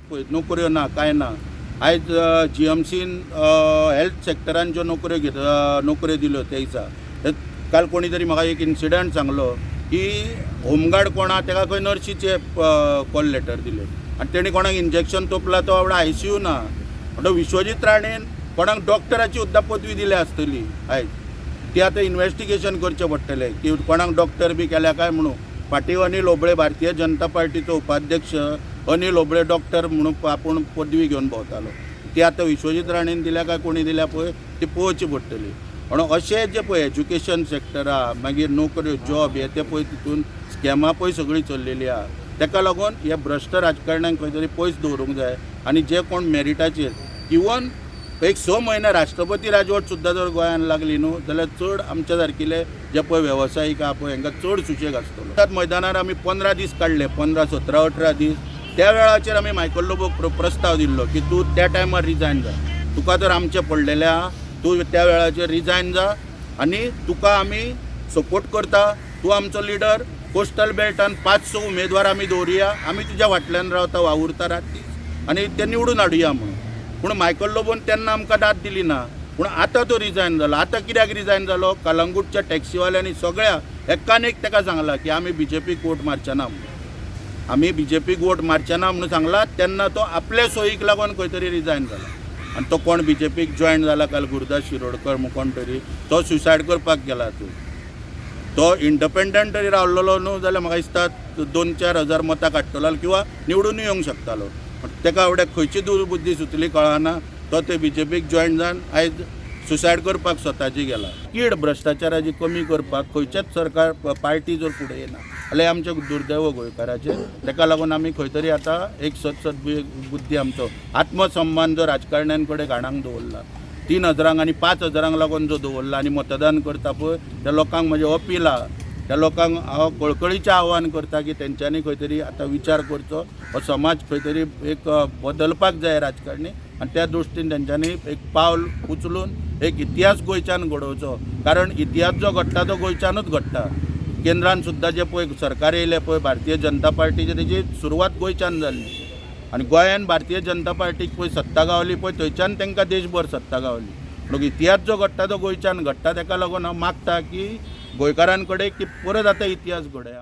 पळय नोकऱ्यो ना, कांय ना. आयज जीएमसीन हेल्थ सेक्टरान ज्यो नोकऱ्यो घेत, नोकऱ्यो दिल्यो ते दिसा, काल कोणी तरी म्हाका एक इन्सिडंट सांगलो की होमगार्ड कोण आहा तेका खंय नर्शीचे कॉल लेटर दिले आनी तेणी कोणाक इंजेक्शन तोपला, तो आवडा आयसीयू ना. म्हणटकच विश्वजीत राणेन कोणाक डॉक्टराची सुद्दां पदवी दिल्या आसतली. आयज ती आतां इन्वेस्टिगेशन करचें पडटलें की कोणाक डॉक्टर बी केल्या काय म्हणून. फाटीं अनिल होबळे, भारतीय जनता पार्टीचो उपाध्यक्ष अनिल होबळे, डॉक्टर म्हणून आपूण पदवी घेवन भोंवतालो. ती आतां विश्वजीत राणेन दिल्या काय कोणी दिल्या पळय, ती पळोवची पडटली. म्हणून अशें जे पळय एज्युकेशन सेक्टर आहा, मागीर नोकऱ्यो, जॉब हे ते पळय, तितून स्कॅमां पळय सगळीं चल्लेली आहा. तेका लागून हे भ्रश्ट राजकारण्यांक खंय तरी पयस दवरूंक जाय आनी जे कोण मेरिटाचेर, इवन एक 6 म्हयने राष्ट्रपती राजवट सुद्दां जर गोंयान लागली न्हू जाल्यार चड आमच्या सारकिले जे पळय वेवसायीक आहा पळय, हांकां चड सुशेग आसतलो. त्याच मैदानार आमी 15 दीस काडले, 15, 17, 18 दीस. त्या वेळाचेर आमी मायकल लोबोक प्रस्ताव दिल्लो की तूं त्या टायमार रिजायन जा, तुका तर आमचें पडलेलें आहा, तूं त्या वेळाचेर रिजायन जा आनी तुका आमी सपोर्ट करता, तूं आमचो लिडर. कोस्टल बेल्टान पांच स उमेदवार आमी दवरुया, आमी तुज्या फाटल्यान रावता, वावुरता रात दीस आनी ते निवडून हाडुया म्हणून. पूण मायकल लोबोन तेन्ना आमकां दाद दिली ना. पूण आतां तो रिजायन जालो. आतां कित्याक रिजायन जालो? कलंगूटच्या टॅक्सीवाल्यांनी सगळ्या एकान एक ताका सांगलां की आमी बीजेपीक वोट मारचे ना म्हणून, आमी बीजेपीक वोट मारचे ना म्हणून सांगला. तेन्ना तो आपले सोयीक लागून खंय तरी रिजायन जाला आनी तो कोण बीजेपीक जॉयन जाला काल, गुरुदास शिरोडकर म्हूण कोण तरी, तो सुसायड करपाक गेला. तूं तो इंडिपेंडंट तरी रावलेलो न्हू जाल्यार म्हाका दिसता 2-4 हजार मतां काडटलो किंवा निवडून येवंक शकतालो. पण ताका एवढ्या खंयची दुर्बुद्धी सुचली कळना, तो ते बीजेपीक जॉयन जावन आयज सुसायड करपाक स्वताची गेला. कीड भ्रश्टाचाराची कमी करपाक खंयचेच सरकार, पार्टी जर फुडें येना जाल्यार आमचें दुर्दैव गोंयकाराचें. ताका लागून आमी खंय तरी आतां एक सत सत बुद्धी, आमचो आत्मसन्मान जो राजकारण्यां कडेन घाणाक दवरला, 3 हजारांक आनी 5 हजारांक लागून जो दवरला आनी मतदान करता पळय, त्या लोकांक म्हजें अपील आहा. त्या लोकांक हांव कळकळीचें आव्हान करता की तेंच्यांनी खंय तरी आतां विचार करचो. हो समाज खंय तरी एक बदलपाक जाय राजकारणी आनी त्या दृश्टीन तेंच्यांनी एक पावल उचलून एक इतिहास गोंयच्यान घडोवचो, कारण इतिहास जो घडटा तो गोंयच्यानूच घडटा. केंद्रान सुद्दां जे पळय सरकार येयलें पळय भारतीय जनता पार्टीची, तेजी सुरवात गोंयच्यान जाल्ली आनी गोंयान भारतीय जनता पार्टीक पळय सत्ता गावली पळय, थंयच्यान तांकां देशभर सत्ता गावली. म्हणून इतिहास जो घडटा तो गोंयच्यान घडटा. ताका लागून हांव मागता की गोंयकारां कडेन की परत आतां इतिहास घडया.